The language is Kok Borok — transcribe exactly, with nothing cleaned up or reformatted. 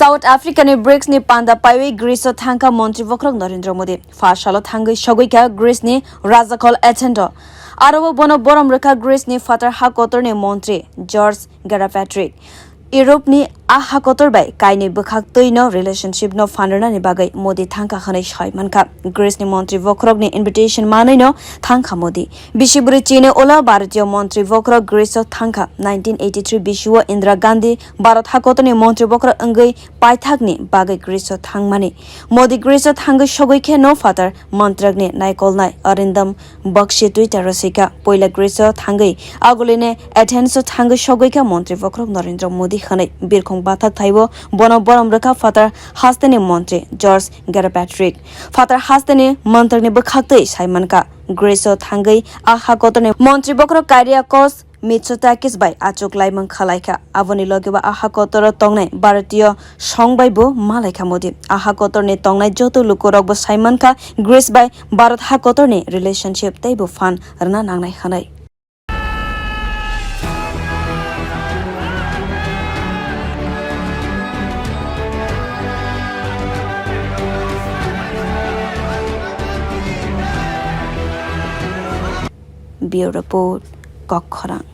South Africa ni brics ni panda paiwi Greece o thangkha Montri Bokhorok Narendra Modi. Pha salo thangwi sogwikha Greece ni rajakhol Athens o. Aro o bono borom rwkha Greece ni phatar ha kotor ni montri George Gerapatrick. Europe ni a ha kotor bai kainwi bwkhak twi no relationship no phan rwnani bagwi Modi thangkha hwnwi sai mankha. Greece ni Montri Bokhorok ni invitation manwi no thangkha Modi. Bisi bwrwi chini ulo Bharatiyo Montri Bokhorok Greece o thangkha. Nineteen eighty-three bisi o Indira Gandhi Bharat hakotorni Montri Bokhorok wngwi paithakni bagwi Greece o thangmani. Modi Greece o thangwi sogwi khe no phatar mantrakni naikolnai Arindam Bakshi Twitter o swikha. Poila Greece o thangwi agulini Athens o thangwi sogwi kha Montri Bokhorok Narendra Modi hwnwi birkhong bathak thaibo bono borom rwkha phatar hasteni Montri George Gerapatrick. Phatar hasteni mantrakni bwkhaktwi sai mankha. Greece o thangwi a hakotorni Montri Bokhorok Kyriakos Mitsotakis bai achuk laimung khalaikha. Aboni loge bo a hakotoro tongnai Bharatiyo song bai bo malaikha Modi. A hakotorni tongnai joto lukurok bo sai mankha Greece bai Bharat hakotorni relationship tei bo phan rwna nangnai hwnwi. Bureau Report, Kokkhorang.